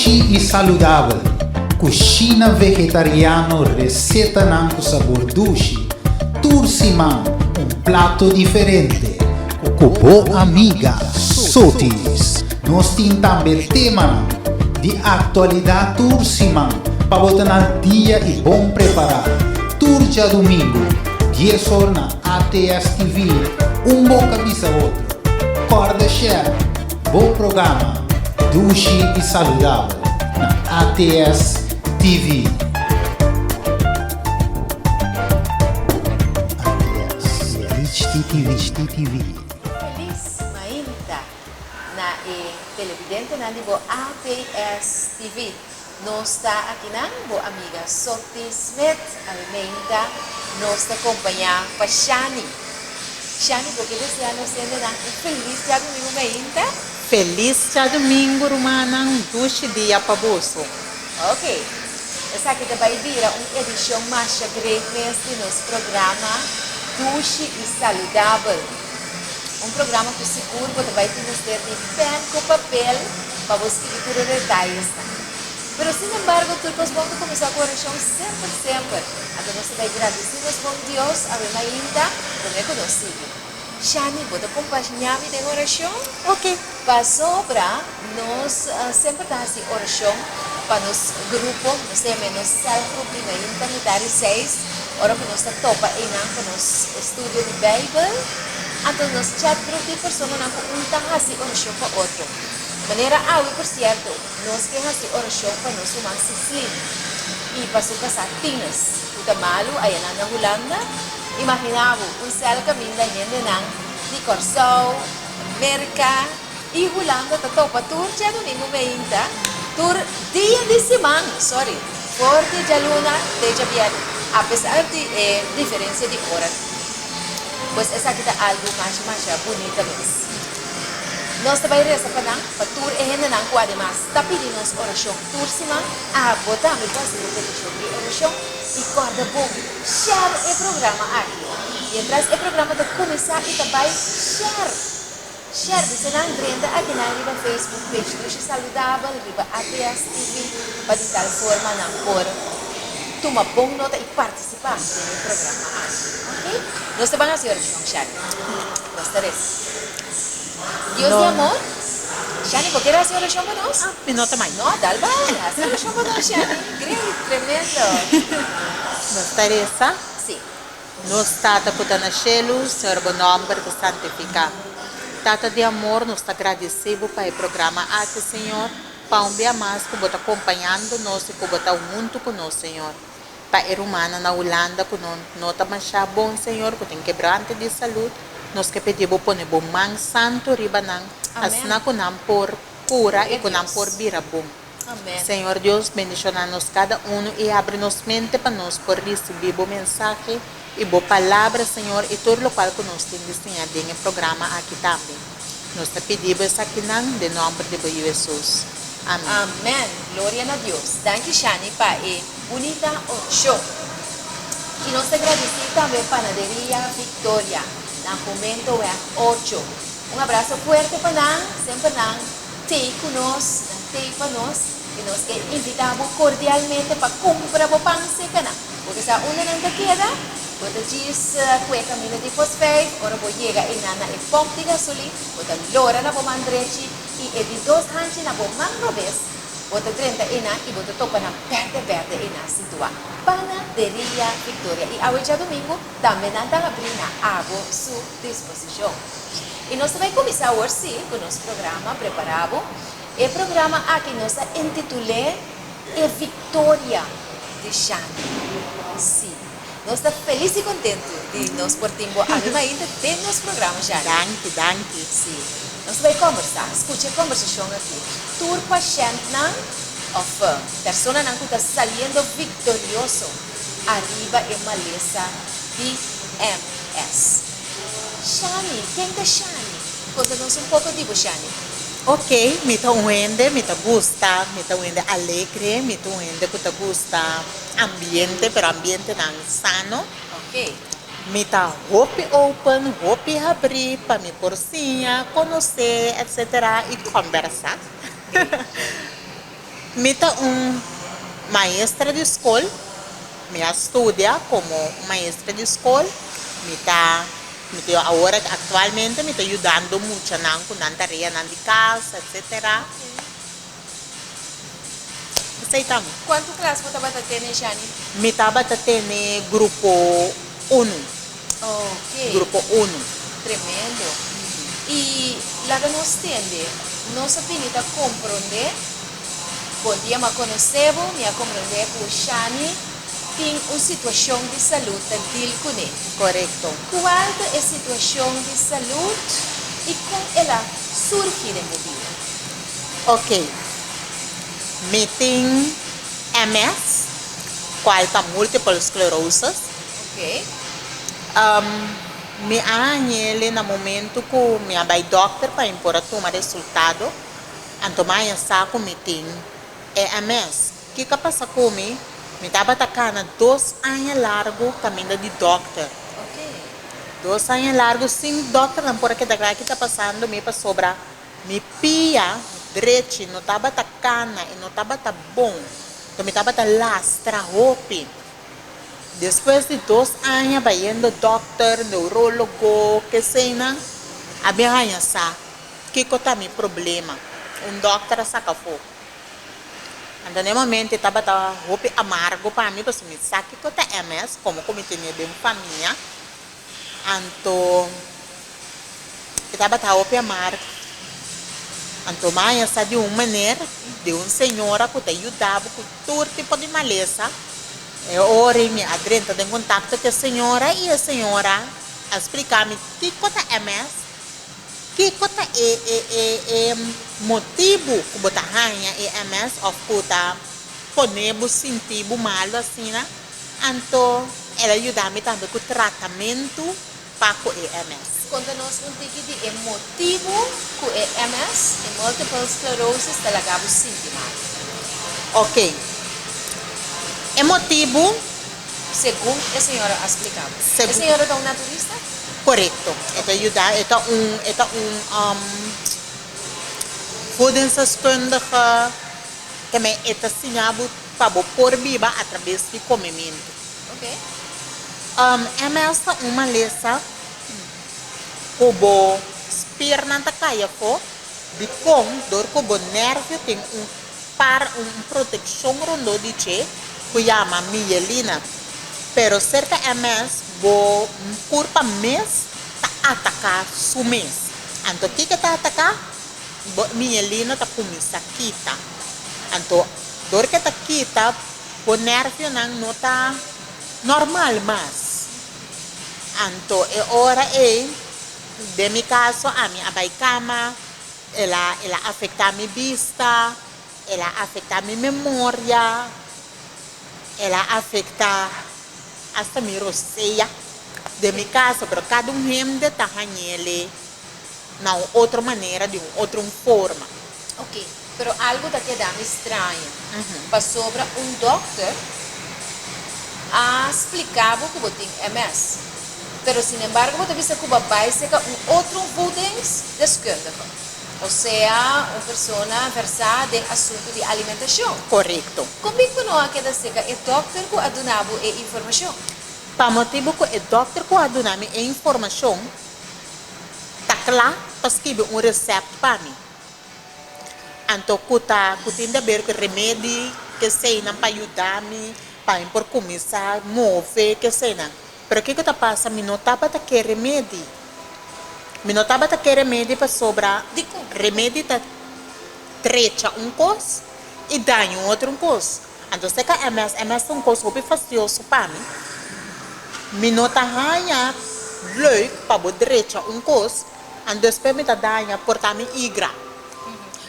Dushi i saludabel, Kushina vegetariano resetanan ku sabor dushi, tur siman un plato diferente ku bo amiga Sotis. Nos tin tambe temanan di aktualidat tur siman pa bo ta na dia i bon prepará. Tur djadumingu, dies or na ATS TV, un boka bisa otro. Kòrda share bo programa Dushi i Saludabel na ATS TV. ATS HTTV. Feliz mainta na e televidentenan di bo ATS TV. Nos ta akinan, bo amiga Soti Smith. Awe meinta nos ta kompañá pa Shani. Shani, bo ke deseá nos hendenan un felis djadumingu meinta? Felis djadumingu rumannan, dushi dia pa boso. Ok, esaki ta bai bira un edishon masha great mes di nos programa Dushi i Saludabel. Un programa ku sigur bo ta bai tin mester di pen ku papel pa bo skibi tur e detayesnan. Pero sin embargo tur kos bon ta kuminsá ku orashon semper semper. Anto nos ta bai gradisí nos bon Dios awe mainta promé ku nos sigui. Shani, bo ta kompañá mi den orashon? Ok. Pasobra nos semper ta hasi orashon pa nos grupo, nos ta yama e nos cellgroep di mainta mitar di seis, ora ku nos ta topa einan pa nos estudio di Beibel. Anto nos chatgroep di personanan ku un ta hasi orashon pa otro. Manera awe, por sierto, nos ke hasi orashon pa nos ruman Sislin i pa su kasá Tinus, ku ta malu ayanan na Hulanda. Imaginá bo, un sèl kaminda hendenan di Kòrsou, Merka i Hulanda ta topa tur djadumingu meinta, tur dia di siman, sorry, for di djaluna te djabièrnè, apesar di e diferensia di ora. Pues esaki ta algu masha masha bunita mes. Nos ta bai resa pa nan, pa tur e hendenan ku ademas ta pidi nos orashon tur siman. Abo tambe por hasi bo petishon di orashon i kòrda bon, share e programa aki. Mientras e programa ta kuminsá i ta bai, share! Share! Bisa nan drenta akinan riba Facebook page Dushi Saludabel, riba ATS TV, pa di tal forma nan por tuma bon nota i partisipá den e programa aki. Ok? Nos ta ban hasi orashon, Shani. Nos ta resa. Dios di amor, Shani, bo kier hasi orashon pa nos? Mi no ta mai. No, dal bai. Hasi orashon pa nos, Shani. Great, tremendo. Nos ta resa. Sí. Nos Tata ku ta na shelu, Señor bo nòmber ta santifiká. Tata di amor, nos ta gradisí bo pa e programa aki, Señor, pa un bia mas ku bo ta kompañando nos i ku bo ta huntu ku nos, Señor. Pa e rumannan na Hulanda ku no no ta mashá bon, Señor, ku tin kebrante di salud, nos ke pidi bo pone bo man santu riba nan, asina ku nan por kura i ku nan por bira bon. Señor Dios, bendiciona nos cada uno y abri nos mente pa nos por ricibi bo mensahe y bo palabra, Señor, y tur locual cu nos tin di siña den e programa aki tambe. Nos ta pidi bo esakinan den nomber di bo Yiu Hesus. Amen. Amen. Gloria na Dios. Danki Shani pa e bunita oracion. Y nos ta gradici tambe Panaderia Victoria na Fomento Weg ocho. Un abrazo fuerte pa nan, semper nan Tei ku nos, nan tei pa nos, i nos ke invitá bo kordialmente pa kumpra bo pan seka nan. Bo ke sa unda nan ta keda? Bo ta djis ku e kaminda di Fosfijf, ora bo yega einan na e pòmp di gasolin, bo ta lora na bo man drechi i e di dos hanchi na bo man robes, bo ta drenta einan i bo ta topa nan bèrdè bèrdè einan situá. Panaderia Victoria. I awe djadumingu tambe nan ta habrí na abo su disposishon. I nos ta bai kuminsá awor sí ku nos programa Prepará Bo. E programa aki nos a intitul'é E Viktoria di Shani. Sí, nos ta felis i kontentu di nos por tin bo awe mainta den nos programa, Shani. Danki, danki. Sí, nos ta bai kòmbersá. Skucha e kòmbersashon aki. Tur pashèntnan òf personanan ku ta saliendo viktorioso ariba e malesa di MS. Shani, ken ta Shani? Konta nos un poko di bo, Shani. Ok, mi ta un hende, mi ta gusta, mi ta un hende alegre, mi ta un hende ku ta gusta ambiente, pero ambientenan sano. Ok. Mi ta hopi open, hopi habrí pa mi por siña, konosé, etcetera, i kòmbersá. Mi ta un maestra di skol, mi a studia komo un maestra di skol, mi ta mi ta awor aktualmente mi ta yudando muchanan ku nan tareanan di kas etsetera. Esei ta mi. Kuantu klas bo tabata tene, Shani? Mi tabata tene grupo unu. Ok. Grupo unu. Tremendo. I laga nos tende, nos a bini ta komprondé, bon dia m'a konosé bo, mi a komprondé ku Shani tin un situashon di salud ta dil kuné. Korekto. Kual ta e situashon di salud i kon el a surgi den bo bida? Ok. Mi tin MS, kual ta multiple sclerosis. Ok. Mi a hañ'el na momento ku mi a bai dòkter pa mi por a tuma resultado, anto mi a haña sa ku mi tin e MS. Kiko a pasa ku mi? Mi tabata kana dos aña largu kaminda di dòkter. Ok. Dos aña largu sin dòkternan por a keda kla ki ta pasando mi pasobra Mi pia drechi no tabata kana i no tabata bon, to mi tabata lastra hopi. Despues di dos aña bayendo dokter, neurologo, keseinan, a bin haña sa kiko ta mi problema. Un dokter a saka afó. Anto na e momento e tabata hopi amargo pa mi pasobra mi sa kiko ta MS, komo ku mi tene den famia. Anto e tabata hopi amargo. Anto maña sa di un meneer, di un señora cu ta yuda bo cu tur tipo di malesa. E ora mi a drenta den contacto cu e señora y e señora a splica mi kico ta MS, kico ta e e e e motibu cu bo ta haña e MS of cu ta pone bo sinti bo malo asina. Anto el a yuda mi tambe ku tratamentu pa ku e MS. Konta nos un tiki di e motibu ku e MS, e multiple sclerosis, ta laga bo sinti mal. Ok. E motibu. Segun e señora a splika bo. E señora ta un naturista? Korekto. E ta yuda, e ta un, e ta un voedingsdeskundige. Tambe e ta siña bo pa bo por biba atrabes di komementu. MS ta un malesa ku bo spiernan ta kai afó dikon dor ku bo nèrvio tin un par un protekshon rondó di dje ku yama mielina. Pero serka MS bo kurpa mes ta ataká su mes. Anto kiko e ta ataká? Bo mielina ta kuminsá kita. Anto, dor ke ta kita, bo nèrvionan no ta nòrmal mas. Anto, e ora ei, den mi kaso, ami a bai kama, el a el a afektá mi bista, el a afektá mi memoria, el a afektá asta mi rosea, den mi kaso, pero kada un hende ta hañ'el. na un otro manera, di un otro un forma. Ok, pero algo ta keda mi straño, pasobra un dokter a splica bo cu bo tin MS, pero sinembargo bo ta bisa cu bo a bay seca un otro voedingsdeskundige, osea un persona versa den asunto di alimentacion. Corecto. Con bin cu no a keda seca e dokter cu a duna bo e informacion? Pa motibo cu e dokter cu a duna mi e informacion ta kla pa skibi un resèpt pa mi. Anto ku ta ku tin di aber ku remedi keseinan pa yuda mi pa mi por kuminsá move keseinan. Pero kiko ta pasa mi no tabata ke remedi. Mi no tabata ke remedi pasobra remedi ta trecha un kos i daña un otro un kos. Anto seka MS, MS ta un kos hopi fastioso pa mi. Mi no ta haña leuk pa bo drecha un kos, anto despues mi ta daña por ta mi igra.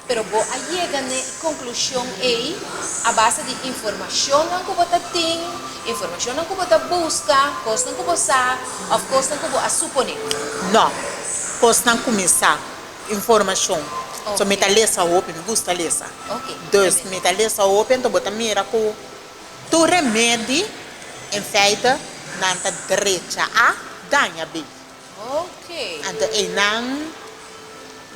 Pero bo a yega n'e konklushon ei a base di informashonnan ku bo ta tin, informashonnan ku bo ta buska, kosnan ku bo sa òf kosnan ku bo a suponé? No, kosnan ku mi sa. Informashon. So mi ta lesa hopi, mi gusta lesa. Dus mi ta lesa hopi anto bo ta mira ku tur remedi en feite nan ta drecha A daña B. Anto einan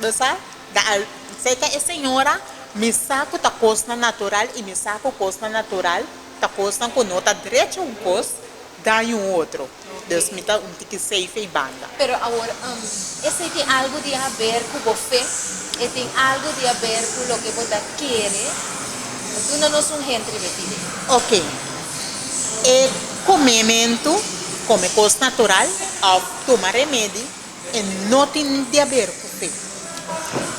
bo sa da al seka e señora. Mi sa ku ta kosnan natural i mi sa ku kosnan natural ta kosnan ku no ta drecha un kos, daña un otro. Dus mi ta un tiki safe ei banda. Pero awor, esei tin algu di haber ku bo fe? E tin algu di haber ku loke bo ta kere? Duna nos un hint riba e pide. Ok. E komementu, kome kos natural òf tuma remedi e no tin di haber ku fe.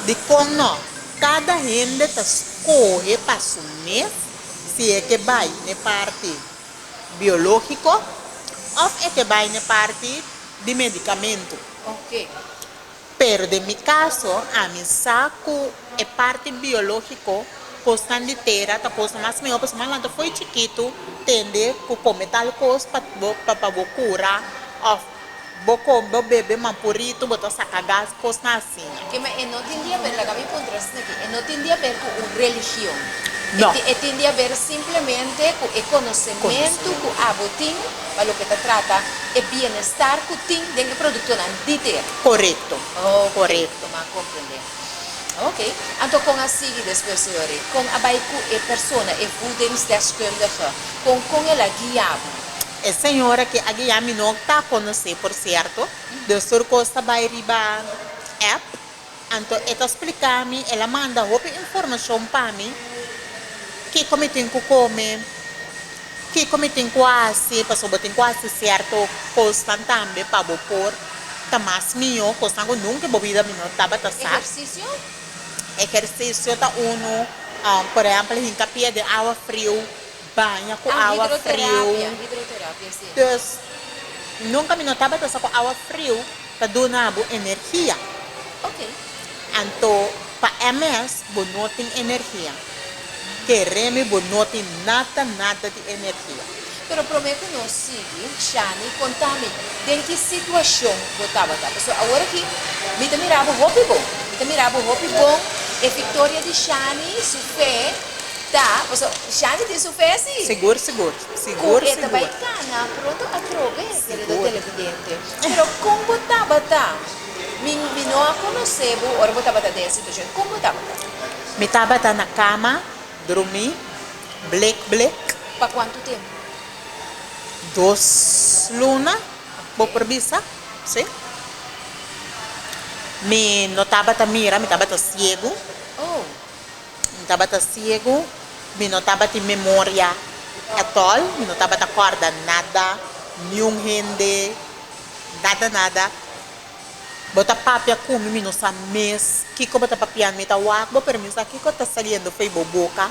Dikon no? Kada hende ta skohe pa su mes si e ke bai n'e parti biológiko òf e ke bai n'e parti di medikamentu. Pero den mi kaso ami sa ku e parti biológiko, kosnan di tera ta kosnan mas mihó pasobra mi a lanta fo'i chikitu tende ku kome tal kos pa bo pa bo kura òf bo kome bo bebe mampuritu bo ta saka gas kosnan asina. Ke ma e no tin di haber, laga mi puntra asina aki, e no tin di haber ku un religion. No. E tin di haber simplemente ku e konosementu ku abo tin pa loke ta trata e bienestar ku tin den e produktonan di tera. Korekto, Ok, korekto. mi a komprendé. Ok, anto kon a sigui despues, señor? Kon a bai ku e persona, e voedingsdeskundige? Kon kon el a guia bo? E señora ki a guia mi no ta konosé, por sierto. Dus tur kos ta bai riba app. Anto e ta splika mi, el a manda hopi informashon pa mi, kiko mi tin ku kome, kiko mi tin ku hasi, pasobra bo tin ku hasi sierto kosnan tambe pa bo por ta mas mihó, kosnan ku nunka bo bida mi no tabata sa. Ehersisio? Ehersisio ta unu, por ehèmpel hinka pia den awa friu, baña ku Ah, awa friu. hidroterapia, hidroterapia, si. Dus, nunka mi no tabata sa ku awa friu ta duna bo energia. Ok. Anto pa MS bo no tin energia. Kere mi bo no tin nada nada di energia. Pero prome ku nos sigui, Shani, konta mi den ki situashon bo tabata. Pasobra awor aki mi ta mira bo hopi bon. Mi ta mira bo hopi bon. E viktoria di Shani, su fe ta, pasobra Shani tin su fe si. Sigur, sigur. Ku e ta bai kana pronto atrobe, kerido televidente. Pero kon bo tabata? Mi mi no a konosé bo ora bo tabata den e situashon. Kon bo tabata? Mi tabata na kama, drumí, blek blek. Pa kuantu tempu? Dos luna, bo por bisa, sí. Mi no tabata mira, mi tabata siegu. Oh. Mi tabata siegu, mi no tabatin memoria at all, mi no tabata kòrda nada, niun hende, nada nada. Bo ta papia ku mi, mi no sa mes kiko bo ta papiando, mi ta wak bo pero mi no sa kiko ta saliendo fo'i bo boka.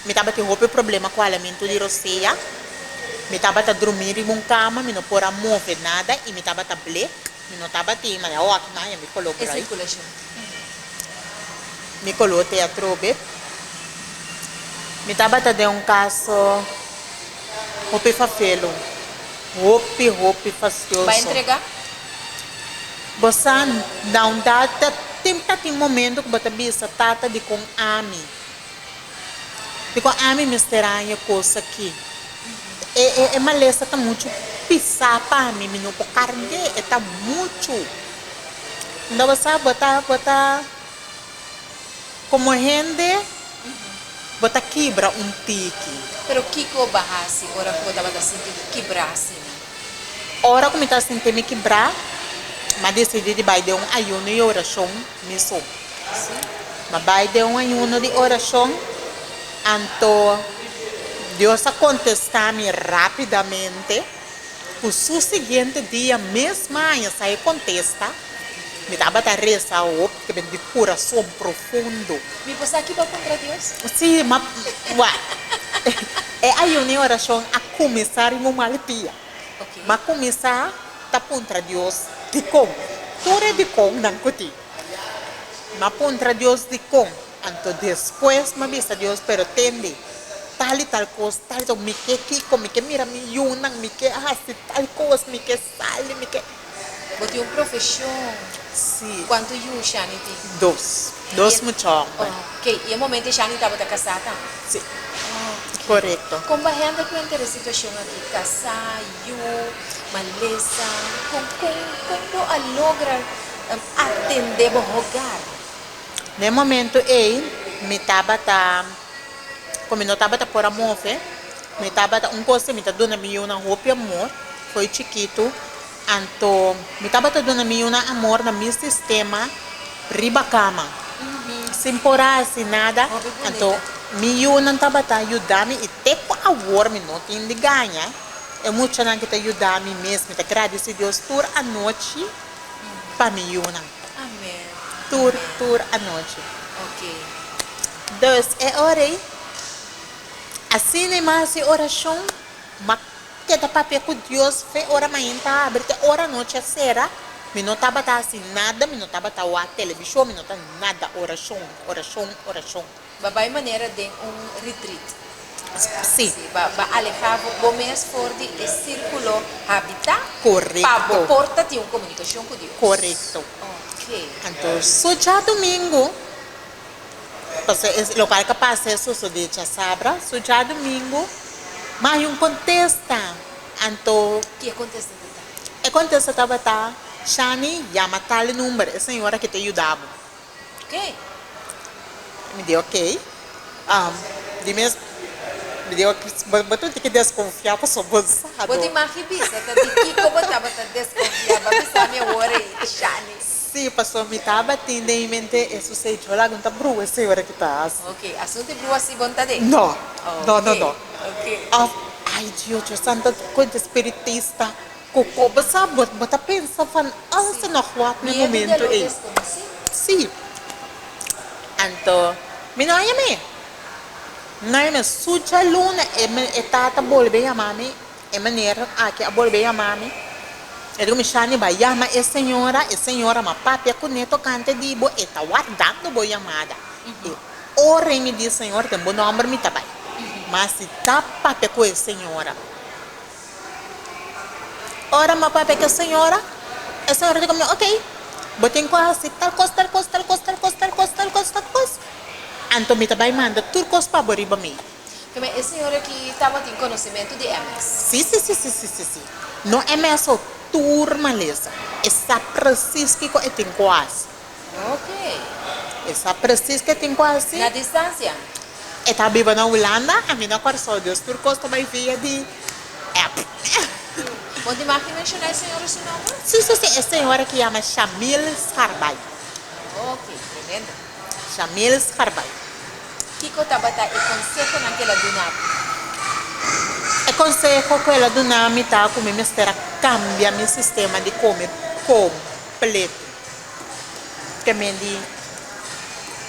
Mi tabatin hopi problema ku halamentu di rosea, mi tabata drumí riba un kama, mi no por a move nada i mi tabata blek, mi no tabatin manera wak nan, mi koló E bruin. sirkulashon. Mi koló te atrobe. Mi tabata den un kaso hopi fafelu, hopi hopi fastioso. Ba entrega? Bo sa na un data tin ta tin momento ku bo ta bisa tata dikon ami, dikon ami mester haña kos aki. E e e malesa ta muchu pisá pa mi, mi no por karg'é, e ta muchu. Unda bo sa bo ta bo ta komo hende bo ta kibra un tiki. Pero kiko bo a hasi ora ku bo tabata sinti bo kibrá asina? Ora ku mi ta sinti mi kibrá, mi a disidí di bai den un ayuno i orashon mi so. Mi a bai den un ayuno di orashon, anto Dios a kontestá mi rápidamente. Ku su siguiente dia mes maña sa e kontesta, Mi tabata resa hopi ke ben di kurason profundo. Mi por sa ki bo a puntra Dios? Sí, ma wak, e ayuno i orashon a kuminsá riba un mal pia. Mi a kuminsá ta puntra Dios dikon, tur e dikonnan ku tin. Mi a puntra Dios dikon. Anto despues mi a bisa Dios, pero tende, tal i tal kos, tal i tal, mi ke kiko, mi ke mira mi yunan, mi ke hasi tal kos, mi ke sali, mi ke. Bo tin un profeshon? Si. Kuantu yu Shani tin? Dos. Dos mucha hòmber. Ok, i e momento Shani tabata kasá tambe? Si. Korekto. Kon bo a hèndel ku henter e situashon aki, kasá, yu, malesa, kon, kon, kon bo a logra atendé bo hogar? Na e momento ei mi tabata, ku mi no tabata por a move, mi tabata un kos mi ta duna mi yunan hopi amor fo'i chikitu, anto mi tabata duna mi yunan amor na mi sistema riba kama, sin por a hasi nada, anto mi yunan tabata yuda mi i te ku awor mi no tin di gaña, e muchanan ki ta yuda mi mes, mi ta gradisi Dios tur anochi pa mi yunan. Amen. Tur, tur anochi. Ok. Dus e ora ei, asina i mas hasi orashon, m'a keda papia ku Dios fe ora mainta a habri te ora anochi a sera, mi no tabata hasi nada, mi no tabata wak televishon, mi no ta nada, orashon, orashon, orashon. Ba bai manera den un retreat. Sí. Sí, ba ba alehá bo bo mes for di e sírkulo habitá. Korekto. Pa bo por ta tin un komunikashon ku Dios. Korekto. Ok. Anto su djadumingu, pasobra e lokual ka pasa e sosodé djasabra, su djadumingu mi haña un kontesta. Anto. Ki e kontesta ta ta? E kontesta tabata, Shani, yama tal number, e señora ki ta yuda bo. Ok. Mi di ok. Di mes mi di ok, bo ta un tiki deskonfiá pasobra bo sa Bo do. tin mag di bisa ta di kiko bo tabata deskonfiá? Bo a bisa mi awor ei, Shani. Sí, pasobra mi tabatin den mi mente e susedio lagun ta brua esei ora ki ta hasi. Ok, asuntu di brua si bo no ta den? No, no, no, no. Ok. Of, ai Dios, Dios santo, konta espiritista Ku ku bo sa bo bo ta pensa van alles en nog wat na e Miedu di momento lo ei. deskonosí. Sí. Anto mi no a yam'é. Mi no a yam'é. Su djaluna e me e tata bolbe yama mi, e meneer aki a bolbe yama mi. E di ku mi, Shani bai yama e señora, e señora m'a papia kuné tokante di bo, e ta wardando bo yamada. E ora ei mi di, Señor, den bo nòmber mi ta bai. Ma si ta papia ku e señora. Ora mi a papia ku e señora, e señora di ku mi, ok, bo tin ku hasi tal kos, tal kos, tal kos, tal kos, tal kos, tal kos, tal kos. Anto mi ta bai manda tur kos pa bo riba mi. Keme e señora ki tabatin konosementu di MS? Sí, sí, sí, sí, sí, sí, sí. No MS so, tur malesa. E sa presis kiko e tin ku hasi. Ok. E sa presis ke tin ku hasi. Na distansia? E ta biba na Hulanda, ami na Kòrsou, dus tur kos ta bai via di app. Bo tin mag di menshoná e señora su nòmber? Sí, sí, sí, e señora ki yama Shamil Scharbay. Ok, tremendo. Shamil Scharbay. Kiko tabata e konsehonan ku el a duna bo? E konseho ku el a duna mi ta ku mi mester a kambia mi sistema di kome kompleto. Ke men di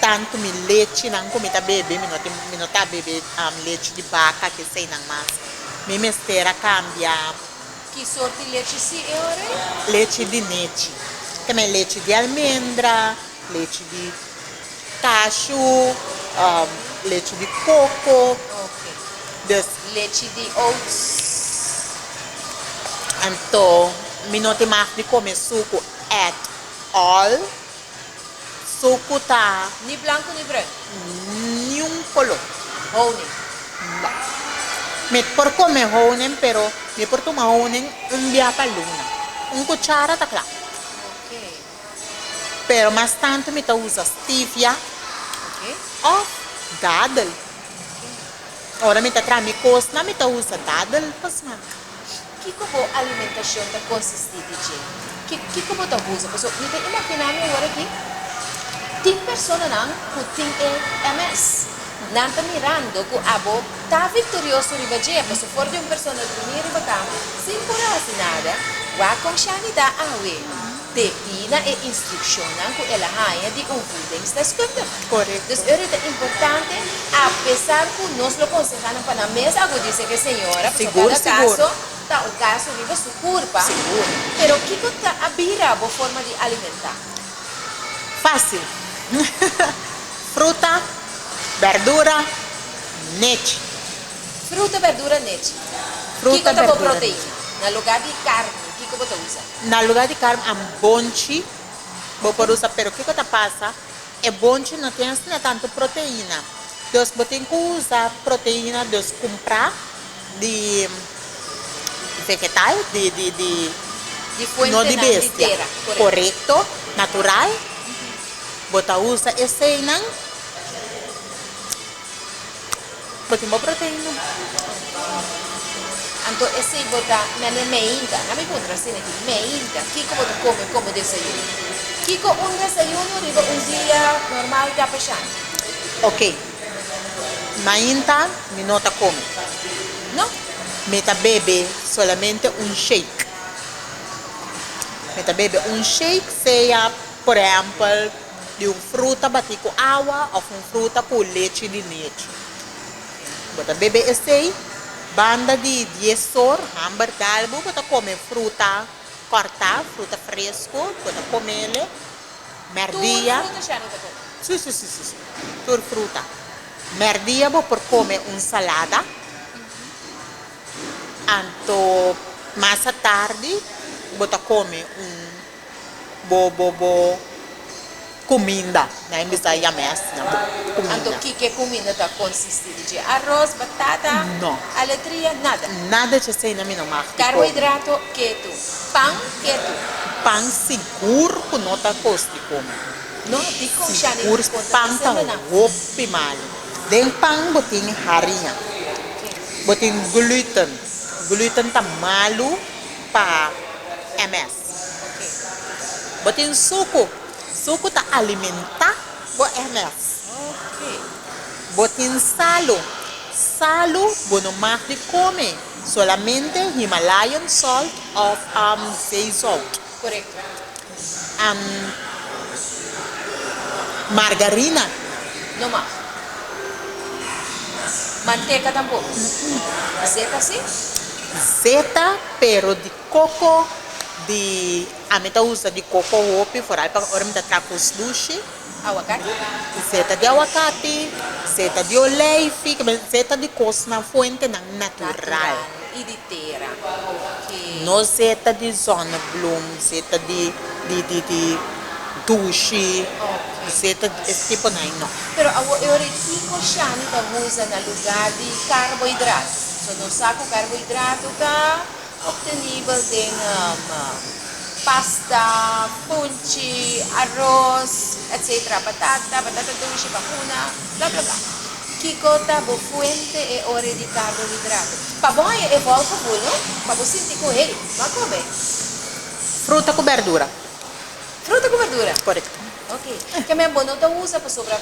tantu mi lechinan ku mi ta bebe, mi no tin, mi no ta bebe lechi di baka ke eseinan mas. Mi mester a kambia. Ki sort di lechi si e ora ei? Lechi di nechi. Ke men lechi di almendra, lechi di kashu, lechi di koko. Ok. Dus. Lechi di oats. Anto mi no tin mag di kome suku at all. Suku ta. Ni blanku ni bruin. Niun koló. Honing. No. Mi por kome honing pero mi por tuma honing un bia pa luna. Un kuchara ta kla. Ok. Pero mas tantu mi ta usa stevia. Ok. Of dadel. Ora mi ta traha mi kosnan mi ta usa dadel pa smak. Kiko bo alimentashon ta konsistí di dje? Kiko bo ta usa? Pasobra mi ta imaginá mi awor aki tin personanan ku tin e MS. Nan ta mirando ku abo ta viktorioso riba dje, pasobra for di un persona drumí riba kama sin por hasi nada, wak kon Shani ta awe. Debí na e instrukshonnan ku el a haña di un voedingsdeskundige. Korekto. Dus ora ta importante, apesar ku nos lo konsehá nan pa nan mes agudise ku e señora, pasobra Sigur, kada sigur. kaso ta un kaso riba su kurpa. Sigur. Pero kiko ta a bira bo forma di alimentá? Fásil. Fruta, bèrdura, nechi. Fruta, bèrdura, nechi. Fruta, Kiko ta bo bèrdura, proteina? nechi. Na lugá di karni, kiko bo ta usa? Na lugar di carne an bonchi bo por usa pero kiko ta pasa e bonchi no tin asina tanto proteina dus bo tin ku usa proteina dus kumpra di vegetal di di di Di no di fuentenan di bestia tera, korekto. korekto natural. Bo ta usa eseinan, bo tin bo proteina. Anto esei bo ta mende meinta. Na mi puntra asina aki, meinta, kiko bo ta kome komo desayuno? Kiko un desayuno riba un dia normal ta pa Shani? Ok, mainta mi no ta kome. No? Mi ta bebe solamente un shake. Mi ta bebe un shake sea por ehempel di un fruta batí ku awa òf un fruta ku lechi di nechi. Bo ta bebe esei banda di dies or, hamber dal bo, bo ta kome fruta kòrtá, fruta fresku, bo ta komele mèrdia. Tur fruta shani ta kome? Sí, sí, sí, sí, sí, tur fruta. Mèrdia bo por kome un salada. Anto mas atardi bo ta kome un bo bo bo kuminda, nan e bisa yama e asina, bo kuminda. Anto kiko e kuminda ta konsisti di dje? Aros, batata, No. aletria, nada? Nada dje esei mi no mag di kome. Karbohidrato ketu, pan ketu. Pan sigur ku no ta kos di kome. No, dikon Shani Sigur konta ta pan ta semana? hopi malu. Den pan bo tin hariña. Bo tin gluten. Gluten ta malu pa MS. Bo tin suku. Suku ta alimentá bo MS. Bo tin salu. Salu bo no mag di kome, solamente Himalayan salt òf zeezout. Margarina. No mag. Manteka tampoko. Zeta si? Zeta pero di koko di ami ta usa di koko hopi foral pa ora mi ta traha kos dushi. Awakati? Zeta di awakati, zeta di oleifi, zeta di kosnan fuentenan natural. Natural i di tera. Ok. No zeta di zonnebloem, zeta di di di di dushi, zeta di es tipo nan no. Pero awor e ora kiko Shani ta usa na lugar di carbohidrato? So nos sa ku carbohidrato ta obtenibel den pasta, funchi, aros, etc. Batata, batata dushi, bakuna, bla bla bla. Kiko ta bo fuente e ora di carbohidrato? Pa bo haña e volgevoel, no? Pa bo sinti ku, hey, bo a kome. Fruta ku berdura. Fruta ku berdura? Korekto. Ok. Ke men bo no ta usa pasobra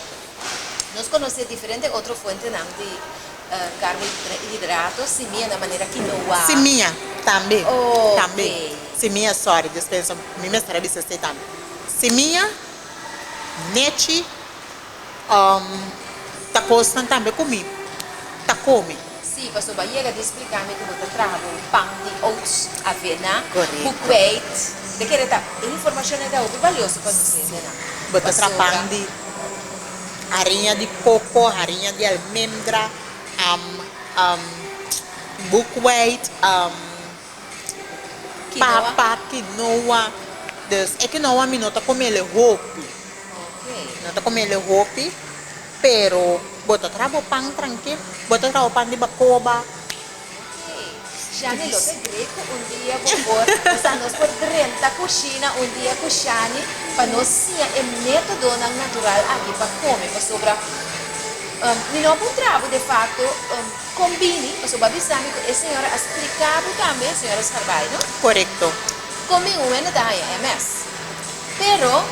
nos konosé diferente otro fuentenan di carbohidrato, simia na manera quinoa. Simia, tambe. Ok. Tambe. Simia, sorry, dispensa, mi mester a bisa esei tambe. Simia, nechi. Ta kosnan tambe ku mi ta kome. Sí, pasobra bo a yega di splika mi ku bo ta traha bo pan di oats, avena, Korekto. bukweit. Mi ta kere ta e informashon ei ta hopi balioso pa nos hendenan. Bo ta traha Pasobra. pan di hariña di koko, hariña di almendra, bukweit, Quinoa. Papa, quinoa. Dus e quinoa mi no ta comele hopi. No ta comele hopi, pero bo ta traha bo pan trankil. Bo ta traha bo pan di bacoba. Shani lo ta great cu un dia bo por, osea nos por drenta cushina un dia cu Shani pa nos siña e metodonan natural aki pa come, pasobra mi no a puntra bo de facto. Kon bini? Pasobra bo a bisa mi ku e señora a splika bo tambe, señora Scharbaai, no? Korekto. Kon bin un hende ta haña MS. Pero,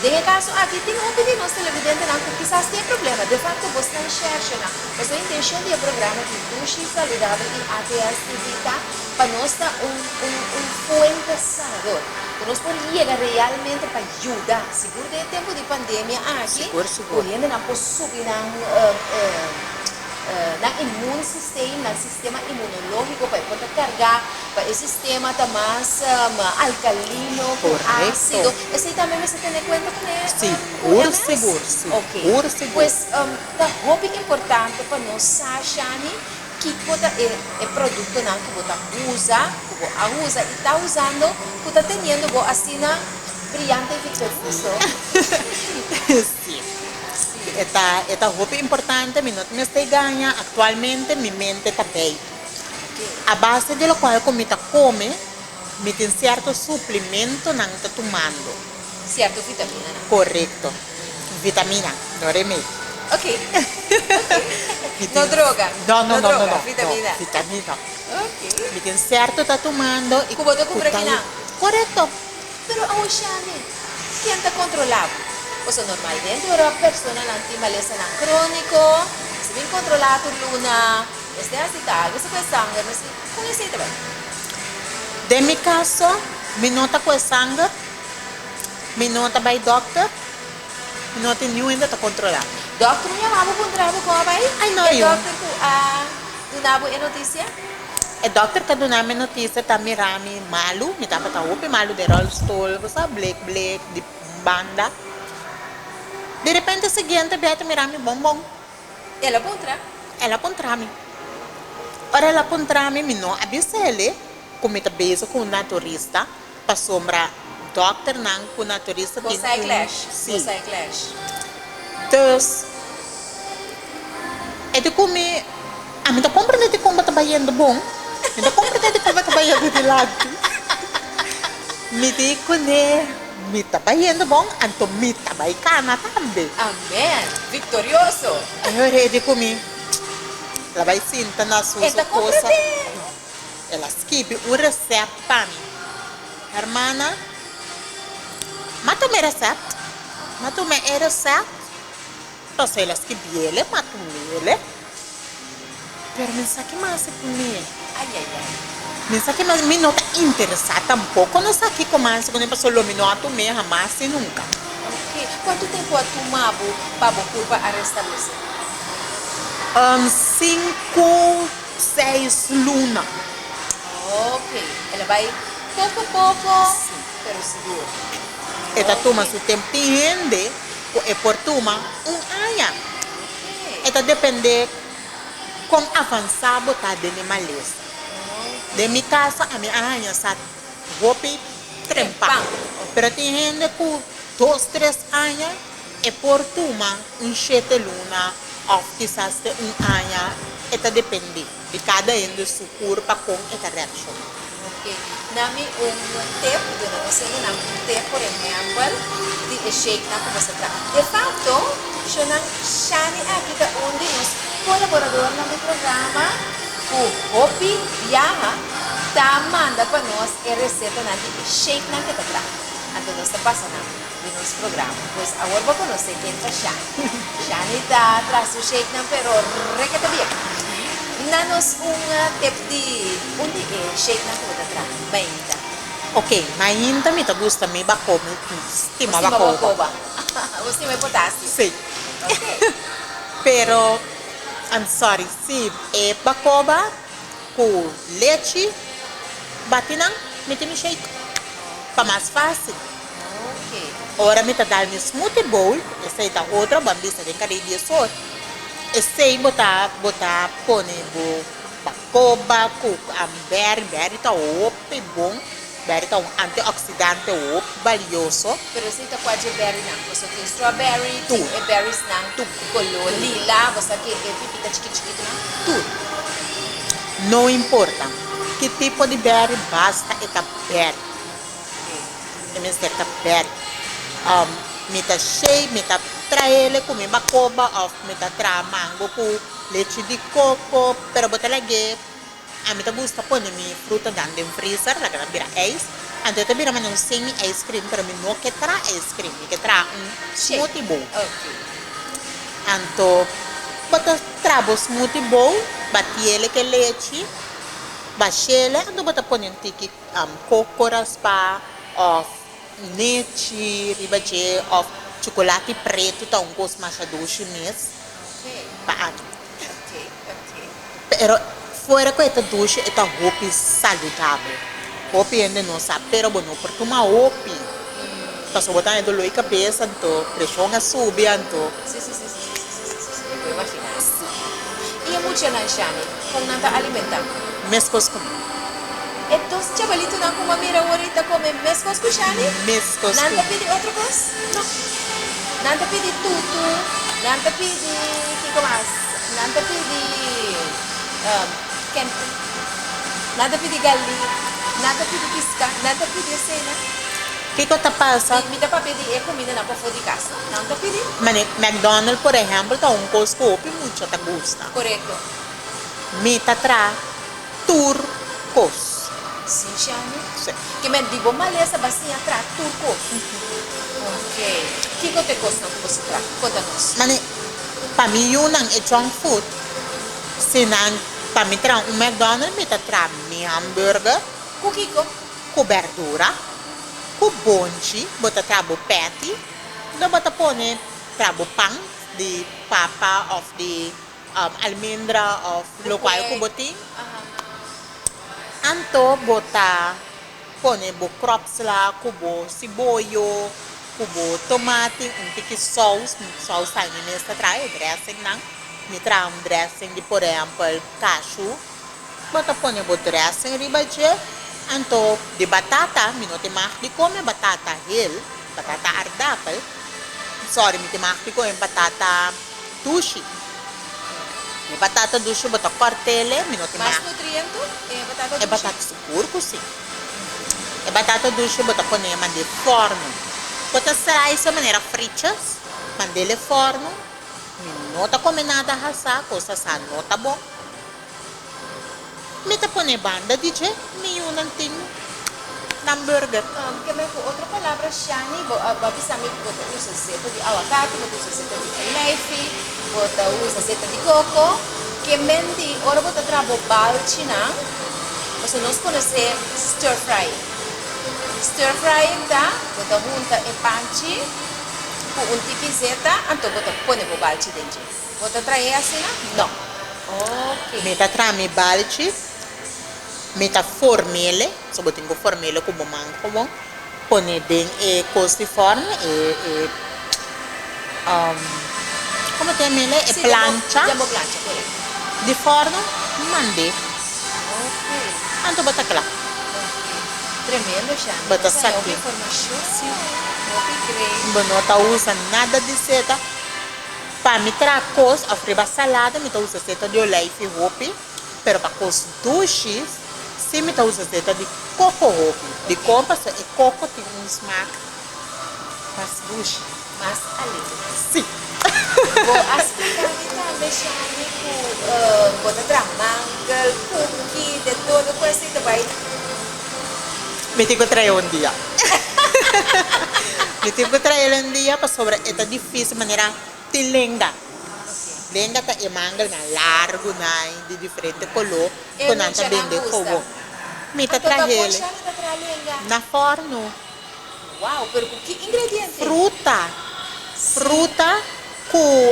den e kaso aki tin hopi di nos televidentenan ku kisas tin e problema. De fakto bosnan shèrshenan. Pasobra e intenshon di e programa di Dushi Saludabel i ATS TV ta pa nos ta un un un fuente sanador. Ku nos por yega realmente pa yuda. Sigur den e tempu di pandemia aki Sigur, ku sigur. hendenan por subi nan Nan immuunsysteem, nan sistema inmunológiko pa e por ta kargá, pa e sistema ta mas alkalino ku ásido. Esei tambe mester tene kuenta kuné ku Sigur, MS? sigur, Oke. sigur, sigur. Pues ta hopi importante pa nos sa, Shani, kiko ta e e produktonan ku bo ta usa, ku bo a usa i ta usando, ku ta teniendo bo asina briyante i viktorioso. Sí. E ta e ta hopi importante, mi no ta mester gaña, actualmente mi mente ta bij. A base di locual cu mi ta come, mi tin cierto suplementonan ta tumando. Sierto vitaminanan. Korekto. Vitamina, no remedi. Ok. Ok. No droga. No, no, no, no, no. Vitamina. No, vitamina. Ok. Mi tin sierto ta tumando y Ku bo ta kumpra kinan? Korekto. Pero awo Shani, ken ta kontrolá bo? Pasobra normalmente ora personanan tin malesanan króniko, mester bin kontrolá tur luna, mester hasi tal, mester kue sanger, mester, kon esei ta bai? Den mi kaso, mi no ta kue sanger, mi no ta bai dòkter, mi no tin niun hende ta kontrolá mi. Dòkter un yama bo puntra bo kon a bai? Ai no, E yu. dòkter ku a duna bo e notisia? E dòkter ku a duna mi e notisia ta mira mi malu, mi tabata hopi malu den ròlstol, bo sa, blek blek di un banda. Di repente siguiente bia ta mira mi bon bon. El a puntra? El a puntra mi. Ora el a puntra mi, mi no a bisa el'e ku mi ta bezig ku un naturista, pasobra dòkternan ku naturista tin Bo sa e un. clash, Sí. bo sa e clash. Dus, e di ku mi, ami ta komprende di kon bo ta bayendo bon, mi ta komprende di kon bo ta bayendo dilanti. Mi di kuné. Mi ta bayendo bon, anto mi ta bay cana tambe. Amen! Victorioso! E hora e di cu mi, el a bay sinta na su E ta su cosa. comprende! No, el a skibi un recept pa mi. Hermana, m'a tuma e recept, m'a tuma e recept, pasobra el a skibiele, m'a tumele. Pero mi sa ki mas e kuné. Ay ay ay. Mi sa ki mas, mi no ta interesá tampoko na sa kiko mas e kuné pasobra lo mi no a tum'é hamas i nunka. Ok. Kuantu tempu a tuma bo pa bo kurpa a restablesé? Sinku, seis luna. Ok. El a bai poko poko, pero sigur. E ta tuma su tempu. Tin hende ku e por tuma un aña. E ta depende kon avansá bo ta den e malesa. Den mi kaso ami a haña sa hopi trempa, pero tin hende ku dos tres aña e por tuma un shete luna òf kisas te un aña, e ta depende di kada hende su kurpa kon e ta reakshoná. Ok, na mi un tip, duna nos hendenan un tip por ehempel di e shakenan ku boso traha. De facto, shonan Shani aki ta un di nos kolaboradornan di programa ku hopi biaha ta manda pa nos e resetanan di e shakenan ke ta traha. Anto nos ta pasa nan den nos programa. Pues awor bo konosé ken ta Shani. Shani ta traha su shakenan pero rekete bien. Na nos un tip di un di e shakenan ku bo ta traha, mainta. Ok, mainta mi ta gusta mi bakoba, mi stima Bo stima bakoba. bakoba. Bo stima e potasio. Sí. Ok. Pero, I'm sorry, si e bakoba ku lechi bati nan, mi tin mi shake. Pa mas fácil. Ok. Ora mi ta dal mi smoothie bowl, esei ta otro, bo a bisa den Caribe esor. Esei bo ta bo ta pone bo bakoba ku berry, berry ta hopi bon, berry ta un antioxidante hopi balioso. Pero esei ta kua dje berrynan? Boso tin strawberry, tin Tur. e berriesnan Tur. kolo lila, bo sa ke e pipita chiki chikitonan, tur. No importa ki tipo di berry basta e ta berry. E mester ta bèr. Mi ta shei, mi ta traele ku mi bakoba òf mi ta traha mango ku lechi di koko, pero bo ta lag'é, ami ta gusta pone mi frutanan den freezer, laga nan bira ijs, anto e ta bira manera un semi ice cream, pero mi no ke traha ice cream, mi ke traha un smoothie bowl. Anto bo ta traha bo smoothie bowl, batiele ku e lechi, bashele, anto bo ta pone un tiki. Koko raspá òf nechi riba dje òf chukulati pretu ta un kos masha dushi mes pa ami. Pero fuera ku e ta dushi e ta hopi saludabel. Hopi hende no sa pero bo no por tuma hopi pasobra bo ta haña doló di kabes anto preshon a subi anto. Sí sí sí sí sí sí sí mi por imaginá. I e muchanan Shani kon nan ta alimentá? Meskos ku mi. E dos chabalitonan ku bo a mira awor ei ta kome meskos ku Shani? Meskos ku. Nan ta pidi otro kos? No. Nan ta pidi tutu, nan ta pidi kiko mas? Nan ta pidi kente, nan ta pidi galí, nan ta pidi piská, nan ta pidi eseinan? Kiko ta pasa? Mi ta papia di e kumindanan pafó di kas, no? Nan ta pidi. Mane, McDonald por ehèmpel ta un kos ku hopi mucha ta gusta. Korekto. Mi ta traha tur kos. Si, Shani? Si. Ke men di bo malesa bo a siña traha tur kos? Ok. Kiko ta e kosnan ku bo sa traha? Konta nos. Mane, pa mi yunan e junk food, si nan pa mi traha un McDonald mi ta traha mi hamburger. Ku kiko? Ku berdura, ku bonchi, bo ta traha bo patty, lo bo ta pone traha bo pan di papa of di almendra of lokual ku bo tin. Anto bo ta pone bo kropsla ku bo siboyo, ku bo tomati, un tiki sous, sous ta mi mes ta traha e dressingnan, mi traha un dressing di por ehempel kashu. Bo ta pone bo dressing riba dje, anto di batata, mi no tin mag di come batata hel, batata aardapel, sorry mi tin mag di come batata dushi. E batata dushi bo ta cortele, mi no tin mag. Mas nutriento e batata dushi? E batata sigur cu si. E batata dushi bo ta pone mand'e forno. Bo ta slice manera frietjes, mand'e forno, mi no ta come nada hasa, cos hasa no ta bon. Mi ta pone banda di dje, mi yunan tin nan burger. Ke men ku otro palabra Shani, bo a bisa mi ku bo ta usa zeta di awakati, bo ta usa zeta di olijfi, bo ta usa zeta di koko. Ke men di ora bo ta traha bo balchinan, pasobra nos konosé stir frying. Stir frying ta bo ta hunta e panchi ku un tiki zeta anto bo ta pone bo balchi den dje. Bo ta trae asina? No. Ok. Mi ta traha mi balchi, mi ta formele, so bo tin ku formele ku bo man gewoon, pone den e kos di forno, e e komo ta yam'e? E Sí, plancha. Den bo plancha, korekto. Di forno, mand'é. Ok. Anto bo ta kla. Ok. Tremendo, Shani. Bo ta Nos a haña hopi saki. informashon. Sí. Hopi great. Bo no ta usa nada di seta. Pa mi traha kos of riba salada mi ta usa zeta di olijfi hopi, pero pa kos dushi si mi ta usa zeta di koko hopi. Dikon? Pasobra e koko tin un smak mas dushi. Mas alegre. Si. Bo a splika mi tambe, Shani, ku bo ta traha mangel, kuki, de todo ku esei ta bai. Mi tin ku trae un dia. Mi tin ku trae el un dia pasobra e ta difícil manera tin lenga. Lenga ta e mangelnan largunan di diferente koló E ku nan ta muchanan bende gusta. kobo. Mi ta Anto ta trahe bon el Shani ta traha lenga? na fòrnu. Wow, pero ku ki ingrediente? Fruta. Fruta ku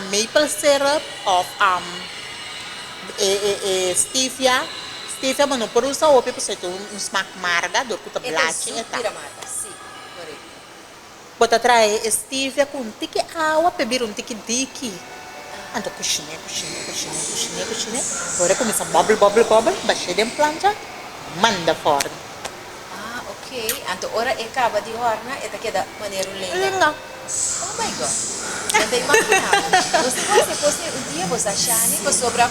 maple syrup òf e stevia. Stevia bo no por usa hopi pasobra e tin un smak marga dor ku ta E ta blachi e zoet ta. bira marga, si, korekto. Bo ta trae e stevia ku un tiki awa p'e bira un tiki diki. Anto kushiné, kushiné, kushiné, kushiné, kushiné. Ora e kuminsá bòbel, bòbel, bòbel, bash'é den plancha, manda fòrnu. Ah, ok. Anto ora e kaba di hòrna e ta keda manera un lenga? Lenga. Oh my God. Bo ta imaginá bo. Nos tin ku hasi e kos ei un dia bo sa Shani pasobra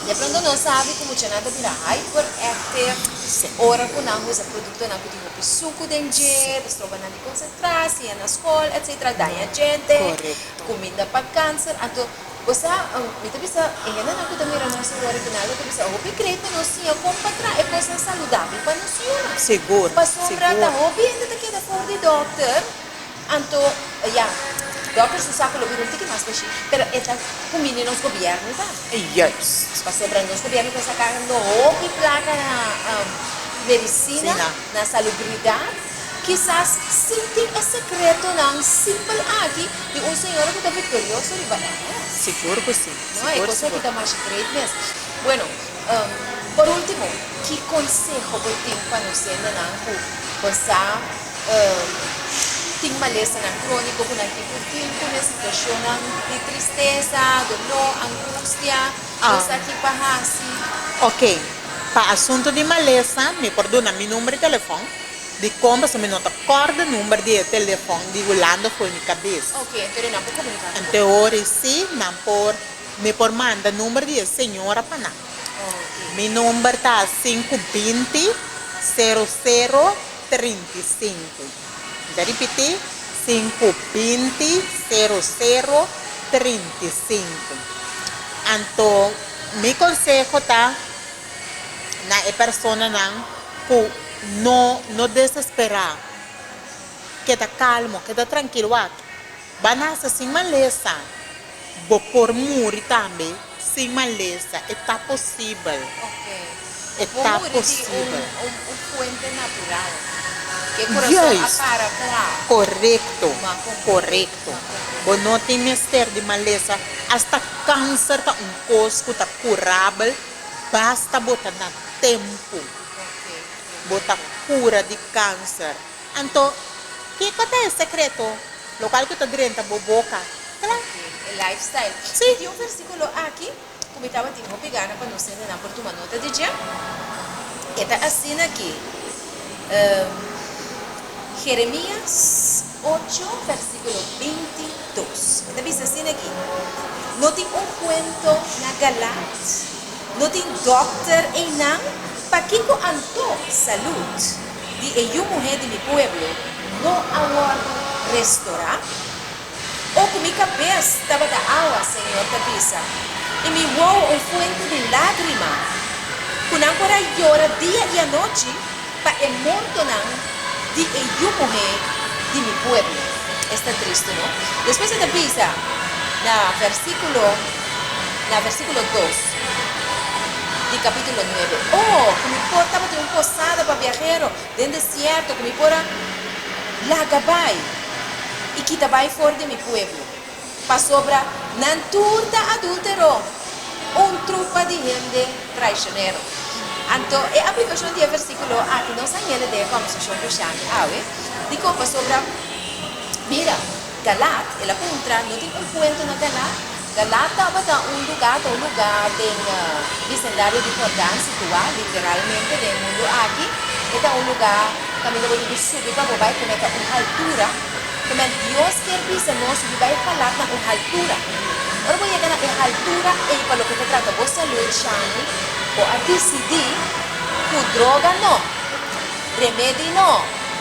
de pronto nos sabi ku muchanan ta bira hyperactive ora ku nan usa produktonan ku tin hopi suku den dje, ta stroba nan di konsentrá, siña na skol etcetera, daña djente, kuminda pa kanser. Anto Bo sa, mi ta bisa e hendenan ku ta mira nos awor aki nan lo ta bisa hopi great pa nos siña kon pa traha e kosnan saludabel pa nos yunan. Sigur, Pasobra ta sigur. hopi hende ta keda for di dòkter, anto ya, dòkter su sako lo bira un tiki mas bashí, pero e ta kumindi nos gobièrnu tambe. Juist. Pasobra nos gobièrnu ta sakando hopi plaka na medisina, Sina. na salubridat. Kisas sin tin e sekretonan simpel aki di un señora ku ta viktorioso riba MS. Sigur ku si. No, e Sigur, kos aki sigur. ta masha great mes. Bueno, por ultimo, ki konseho bo tin pa nos hendenan ku bo sa tin malesanan króniko ku nan tin ku tin ku e situashonnan di tristesa, doló, angustia, no sa ki pa hasi? Oke, pa asuntu di malesa mi por duna mi number di telefòn. Dikon pasobra mi no ta kòrda number di e telefòn di Hulanda fo'i mi kabes. Ok, entonces nan por komuniká ku bo. Ante ora sí, nan por, mi por manda number di e señora pa nan. Ok. Mi number ta sinku binti, sero sero, 35. Mi ta ripití, sinku 20 sero sero 35. Anto mi konseho ta na e personanan ku no no desesperá, keda kalmo, keda trankil, wak, Ba nase sin malesa, bo por muri tambe sin malesa, e ta posibel. E Bo ta muri di posibel. un fuente natural, ke kurason a Juist. para kla. Korekto, Ma komprendé, korekto. ma komprendé. Bo no tin mester di malesa, asta kanser ta un kos ku ta kurabel, basta bo ta na tempu. Bo ta kura di kanser. Anto, kiko ta e sekreto? Lokual ku ta drenta bo boka. Kla. E lifestyle. Sí. Mi tin un versíkulo aki ku mi tabatin hopi gana pa nos hendenan por tuma nota di dje. E ta asina aki, Jeremías ocho versíkulo 22. E ta bisa asina aki, No tin un kuento na Galaad, no tin dòkter einan, pakiko anto salud di e yu muhé di mi pueblo no a wòrdu restorá? O ku mi kabes tabata awa, Señor ta bisa, i mi wowo un fuente di lágrima, ku nan por a yora dia i anochi pa e mortonan di e yu muhé di mi pueblo. Esta tristu, no? Despues e ta bisa na versíkulo na versíkulo dos di kapítulo nuebe, O ku mi por tabatin un posada pa biahero den desierto, ku mi por a laga bai i kita bai for di mi pueblo, pasobra nan tur ta adúltero, un trupa di hende traishonero. Anto e aplikashon di e versíkulo aki nos a hende den e kòmbersashon ku Shani awe. Dikon? Pasobra, mira, Galaad, el a puntra, no tin un puento na Galaad? Galaad tabata un lugá, ta un lugá den bisendario di Jordán, situá literalmente den e mundu aki. E ta un lugá kaminda bo tin ku subi pa bo bai ku meta un haltura. Kemèn Dios kier bisa nos subi bai Galaad na un haltura. Ora bo yega na e haltura ei pa loke ta trata bo salud, Shani, bo a disidí ku droga no, remedi no,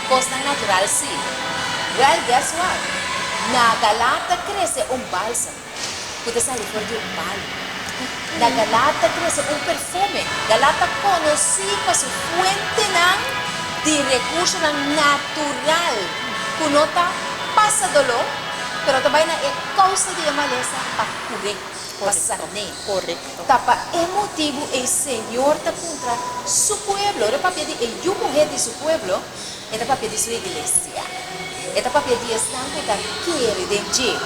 kosnan natural sí. Wèl, guess what? Na Galaad ta krese un bálsam ku ta sali for di un palu. Na Galaad ta krese un perfume. Galaad ta konosí pa su fuentenan di rekursonan natural ku no ta pasa doló, pero ta bai na e kousa di e malesa pa kur'é, pa san'é. Ta pa e motibu ei Señor ta puntra Su pueblo. Ora e papia di e yu muhé di Su pueblo, E ta papia di su iglesia. E ta papia di esnan ku ta kere den dje.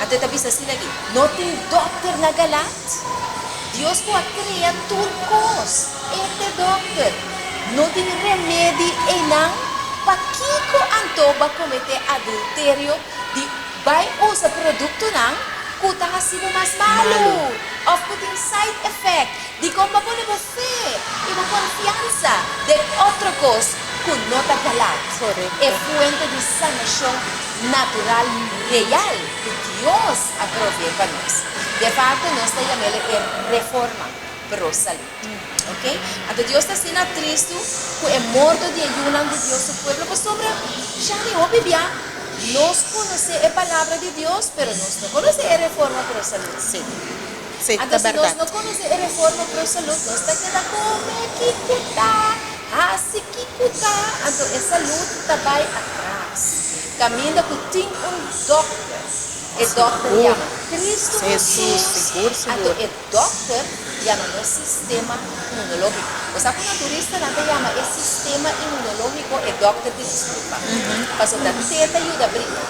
Anto e ta bisa asina aki, No tin dòkter na Galaad? Dios ku a krea tur kos, e ta e dòkter. No tin remedi einan? Pakiko anto bo a kometé adulterio di bai usa produktonan ku ta hasi bo mas malu òf ku tin side effect? Dikon bo a pone bo fe i bo konfiansa den otro kos ku no ta galat, e fuente di sanashon natural real ku Dios a proveé pa nos? De fakto, nos ta yam'el e reforma pro salud. Ok? Anto Dios ta asina tristu ku e morto di e yunan di Dios su pueblo pasobra shani hopi bia nos konosé e Palabra di Dios, pero nos no konosé e reforma pro salud. Sí. Sí, Anto ta si nos bèrdat. no konosé e reforma pro salud, nos ta keda kome kiko ta, hasi kiko ta, anto e salud ta bai atras. Kaminda ku tin un dòkter, e dòkter Sigur. yama Kristu Hesus, Hesus, sigur, anto sigur. e dòkter yama nos sistema imunológiko. Bo sa ku naturistanan ta yama e sistema imunológiko e dòkter di nos kurpa, pasobra te ta yuda bringa,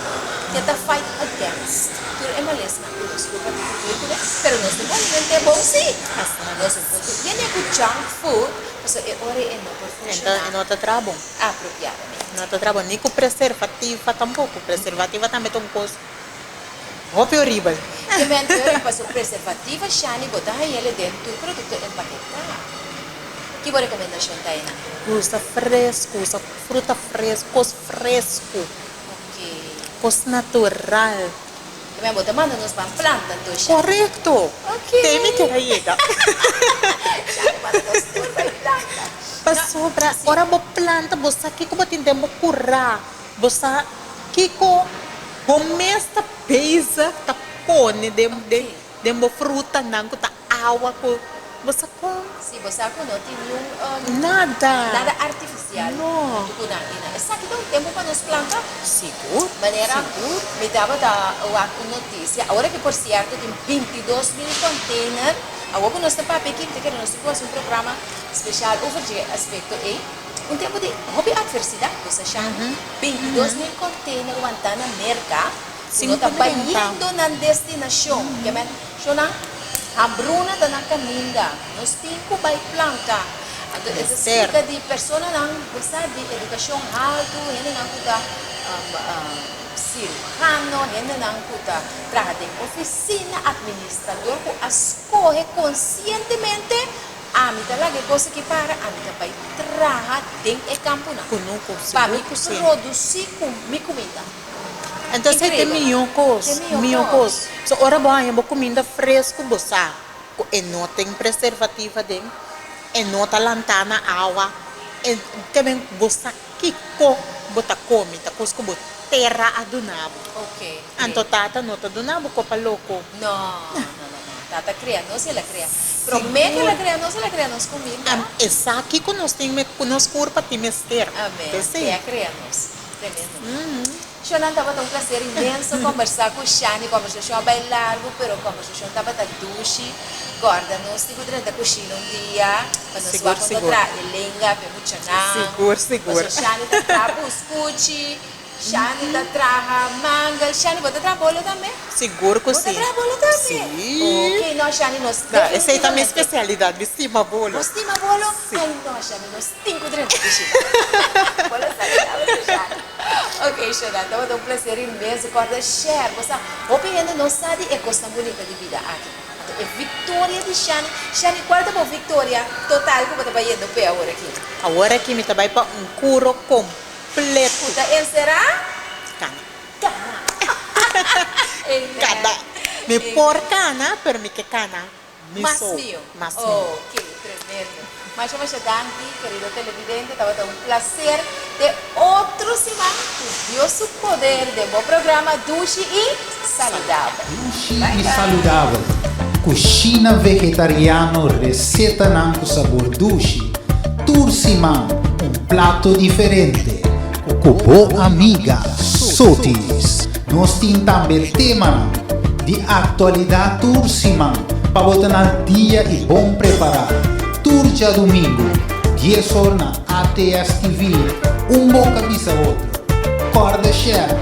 te ta fight against tur e malesnan. Ku nos culpa tin cu tur cuné, pero nos tin cu aliment'é bon sí. Nos no por yene cu junk food, pasobra e ora e no por funciona E no ta traha bon. apropiadamente. No ta traha bon, ni cu preservativa tampoco. Preservativa tambe ta un cos hopi horibel. Te mente ora pasobra preservativa shani bo ta hañ'el den tur producto empaketá. Ki bo recomendacion ta einan? Usa fresco, usa fruta fresco, cos fresco, cos natural. Dame bo ta manda nos ban planta anto Shani. Korekto! Ok. Te mi kier a yega. Shani manda nos tur bai planta. Pasobra ora bo planta bo sa kiko bo tin den bo kurá, bo sa kiko bo mes ta bezig ta pone den den bo frutanan ku ta awa ku bo sa kon. Sí, bo sa ku no tin niun Nada. nada artifisial No. huntu ku nan einan. Esaki ta un tempu pa nos planta. Sigur, Manera sigur. mi tabata wak un notisia, awor aki por sierto tin 22.000 container, awor ku nos ta papia aki mi ta kere nos tin ku hasi un programa Spesial over dje aspekto ei, un tempu di hopi atversidat ku sa shani, 22.000 konteiner wantá na Merka ku no ta bayendo nan destinashon. Ke men, shonnan, hambruna ta na kaminda, nos tin ku bai planta. Anto e ta splika di personanan ku sa di edukashon haltu, hendenan ku ta siruhano, hendenan ku ta traha den ofisina, administrador ku a skohe konsientemente Ami ta laga e kos aki para, ami ta bai traha den e kamponan Kunuku, pa mi sigur ku si. produsí ku mi kuminda. Entonces e ta Increíbel, no? mihó kos, Ta e mihó mihó kos. kos. So ora bo haña bo kuminda fresku bo sa ku e no tin preservativo aden, e no ta lantá na awa, e ta ben bo sa kiko bo ta komi, ta kos ku bo tera a duna bo. Ok, ok. Anto tata no ta duna bo kopa loko. No, no, no, no. Tata crea nos, el a crea. Prome que el a crea nos, el a crea nos cuminda. Am, esaki cu nos tin me, cu nos curpa tin mester. Amen. P'esei. E a crea nos. Tremendo. Shonan, tabata un placer inmenso combersa cu Shani. Conversacion a bay largo, pero conversacion tabata dushi. Corda nos tin cu drenta cushina un dia, pa nos Sigur, wak con ta sigur. traha e lenga p'e muchanan. Sigur, sigur. Pasobra Shani ta traha buscuchi. Shani ta traha mangel. Shani, bo ta traha bolo tambe? Sigur cu Bo ta si. traha bolo tambe? Si. Ok, no Shani, nos No, esey ta mi definitivamente. specialidad, mi stima bolo. Bo stima bolo? Si. Ay no Shani, nos tin cu drenta cushina. Bolo saludabel cu Shani. Ok, Shana, tabata un placer inmenso. Corda share, bo sa, hopi hende no sa di e cosnan bunita di bida aki. Anto e victoria di Shani, Shani, cual ta bo victoria total cu bo ta bayendo p'e awor aki? Awor aki mi ta bay pa un curo completo. Ku ta enserá? Kana. Kana. Amen. Kana. Mi por kana, pero mi ke kana mi Mas so. mio. Mas mio. Ok, tremendo. Masha masha danki, kerido televidente. Tabata un placer te otro siman ku Dios su poder den bo programa Dushi i Saludabel. Dushi Bye i bye. Saludabel, Kushina vegetariano resetanan ku sabor dushi. Tur siman un plato diferente ku bo amiga Sotis. Nos tin tambe temanan di aktualidat tur siman pa bo ta na dia i bon prepará. Tur djadumingu, dies or na ATS TV, un boka bisa otro. Kòrda share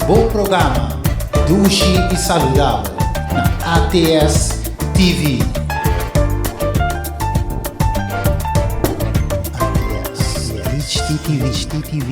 bo programa Dushi i Saludabel na ATS TV. ATS, HTTV.